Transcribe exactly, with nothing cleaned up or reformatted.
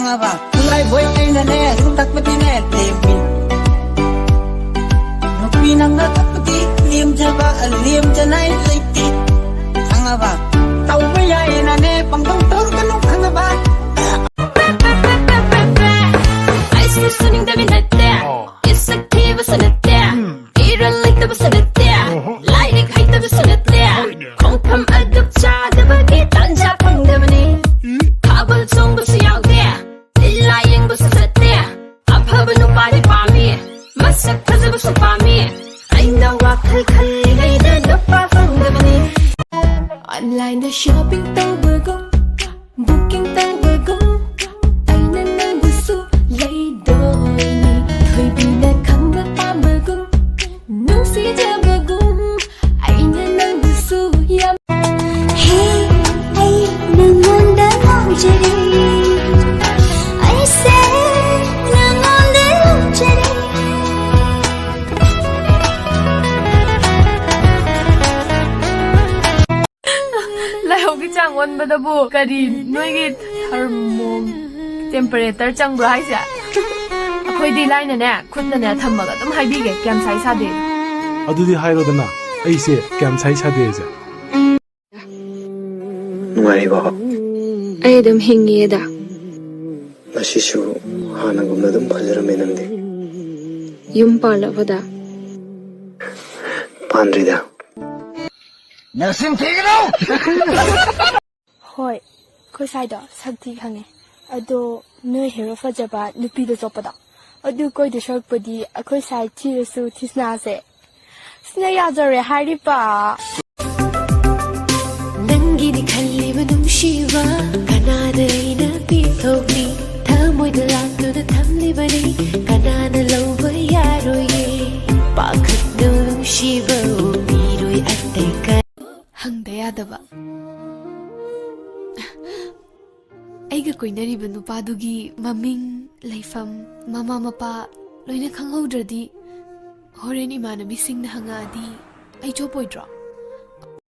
ꯈꯪꯉꯕ? ꯈꯨꯠꯂꯥꯏꯕꯣꯏ ꯑꯩꯅꯅꯦ ꯁꯨꯝ ꯇꯛꯄꯗꯤꯅꯦ ꯂꯦꯝꯃꯤ꯫ ꯅꯨꯄꯤ ꯅꯪꯅ ꯇꯛꯄꯗꯤ ꯂꯦꯝꯖꯕ ꯂꯦꯝꯖꯅꯥꯏ ꯂꯩꯇꯦ꯫ ꯈꯪꯉꯕ? ꯇꯧꯕ ꯌꯥꯏꯌꯦꯅꯅꯦ ꯄꯪꯇꯧ ꯇꯧꯔꯒꯅꯨ꯫ ꯈꯪꯉꯕ? ꯑꯩꯁꯨ ꯁꯨꯅꯤꯡꯗꯕꯤ ꯅꯠꯇꯦ, ꯏꯁꯛ ꯊꯤꯕꯁꯨ ꯅꯠꯇꯦ, ꯏꯔꯜ ꯂꯩꯇꯕꯁꯨ ꯅꯠꯇꯦ, ꯂꯥꯏꯔꯤꯛ ꯍꯩꯇꯕꯁꯨ ꯅꯠꯇꯦ꯫ ꯈꯣꯡꯐꯝ ꯑꯗꯨꯛ ꯆꯥꯗꯕꯒꯤ ꯇꯥꯟꯖꯥ ꯐꯪꯗꯕꯅꯤ꯫ ꯊꯥꯕꯜ ꯆꯣꯡꯕꯁꯨ ꯌꯥꯎꯗꯦ, ꯂꯤꯂꯥ ꯌꯦꯡꯕꯁꯨ ꯆꯠꯇꯦ꯫ ꯑꯐꯕ ꯅꯨꯄꯥꯗꯤ ꯄꯥꯝꯃꯤ, ꯃꯁꯛ ꯐꯖꯕꯁꯨ ꯄꯥꯝꯃꯤ꯫ ꯑꯩꯅ ꯋꯥꯈꯜ ꯈꯜꯂꯤꯉꯩꯗ ꯅꯨꯄꯥ ꯐꯪꯗꯕꯅꯤ꯫ Online ꯗ shopping ꯇꯧꯕꯒꯨꯝ, booking ꯇꯧꯕꯒꯨꯝ, ꯑꯩꯅ ꯅꯪꯕꯨꯁꯨ ꯂꯩꯗꯣꯏꯅꯤ꯫ ꯊꯣꯏꯕꯤꯅ ꯈꯪꯕ ꯄꯥꯝꯕꯒꯨꯝ, ꯅꯨꯡꯁꯤꯖꯕꯒꯨꯝ, ꯑꯩꯅ ꯅꯪꯕꯨꯁꯨ ꯌꯥꯝ ꯍꯦ, ꯑꯩ ꯅꯪꯉꯣꯟꯗ ꯉꯥꯎꯖꯔꯦ꯫ ꯑꯩꯁꯦ ꯅꯪꯉꯣꯟꯗ ꯉꯥꯎꯖꯔꯦ꯫ ꯂꯥꯏꯍꯧꯒꯤ ꯆꯥꯡ ꯑꯣꯟꯕꯗꯕꯨ ꯀꯔꯤ ꯅꯣꯏꯒꯤ ꯊꯔꯃꯣ ꯇꯦꯝꯄꯔꯦꯆꯔ ꯆꯪꯕ꯭ꯔꯣ ꯍꯥꯏꯁꯦ? ꯑꯩꯈꯣꯏꯗꯤ ꯂꯥꯏꯅꯅꯦ, ꯈꯨꯠꯅꯅꯦ ꯊꯝꯃꯒ ꯑꯗꯨꯝ ꯍꯥꯏꯕꯤꯒꯦ ꯀꯌꯥꯝ ꯁꯥꯏ ꯁꯥꯗꯦ꯫ ꯑꯗꯨꯗꯤ ꯍꯥꯏꯔꯣꯗꯅ, ꯑꯩꯁꯦ ꯀꯌꯥꯝ ꯁꯥꯏ ꯁꯥꯗꯦꯁꯦ꯫ ꯅꯨꯡꯉꯥꯏꯔꯤꯕꯣ? ꯑꯩ ꯑꯗꯨꯝ ꯍꯤꯡꯉꯤꯌꯦꯗ꯫ ꯉꯁꯤꯁꯨ ꯍꯥꯟꯅꯒꯨꯝꯅ ꯑꯗꯨꯝ ꯐꯖꯔꯝꯃꯦ ꯅꯪꯗꯤ꯫ ꯌꯨꯝ ꯄꯥꯜꯂꯕꯗ? ꯄꯥꯟꯗ꯭ꯔꯤꯗ꯫ ꯅꯆꯤꯟ ꯊꯤꯒꯅꯨ! ꯍꯣꯏ, ꯑꯩꯈꯣꯏ ꯁ꯭ꯋꯥꯏꯗꯣ ꯁꯛꯇꯤ ꯈꯪꯉꯦ꯫ ꯑꯗꯣ ꯅꯣꯏ ꯍꯦꯔꯣ ꯐꯖꯕ ꯅꯨꯄꯤꯗꯣ ꯆꯣꯞꯄꯗꯣ, ꯑꯗꯨ ꯀꯣꯏꯗꯣꯏ ꯁꯔꯨꯛꯄꯨꯗꯤ ꯑꯩꯈꯣꯏ ꯁ꯭ꯋꯥꯏ ꯊꯤꯔꯁꯨ ꯊꯤꯁꯅꯥꯁꯦ꯫ ꯁꯤꯅ ꯌꯥꯖꯔꯦ ꯍꯥꯏꯔꯤꯕ꯫ ꯅꯪꯒꯤꯅꯤ ꯈꯜꯂꯤꯕ ꯅꯨꯡꯁꯤꯕ ꯀꯅꯥꯗ ꯑꯩꯅ ꯄꯤꯊꯣꯛꯅꯤ? ꯊꯃꯣꯏꯗ ꯂꯥꯠꯇꯨꯅ ꯊꯝꯂꯤꯕꯅꯤ, ꯀꯅꯥꯅ ꯂꯧꯕ ꯌꯥꯔꯣꯏꯌꯦ? ꯄꯥꯈꯠꯅ ꯅꯨꯡꯁꯤꯕ ꯎꯕꯤꯔꯣꯏ ꯑꯇꯩ ꯀ- ꯍꯪꯗ ꯌꯥꯗꯕ꯫ ꯑꯩꯒ ꯀꯣꯏꯅꯔꯤꯕ ꯅꯨꯄꯥꯗꯨꯒꯤ ꯃꯃꯤꯡ, ꯂꯩꯐꯝ, ꯃꯃꯥ ꯃꯄꯥ ꯂꯣꯏꯅ ꯈꯪꯍꯧꯗ꯭ꯔꯗꯤ ꯍꯣꯔꯦꯟ ꯏꯃꯥꯟꯅꯕꯤꯁꯤꯡꯅ ꯍꯪꯉꯛꯑꯗꯤ ꯑꯩ ꯆꯣꯞꯄꯣꯏꯗ꯭ꯔꯣ?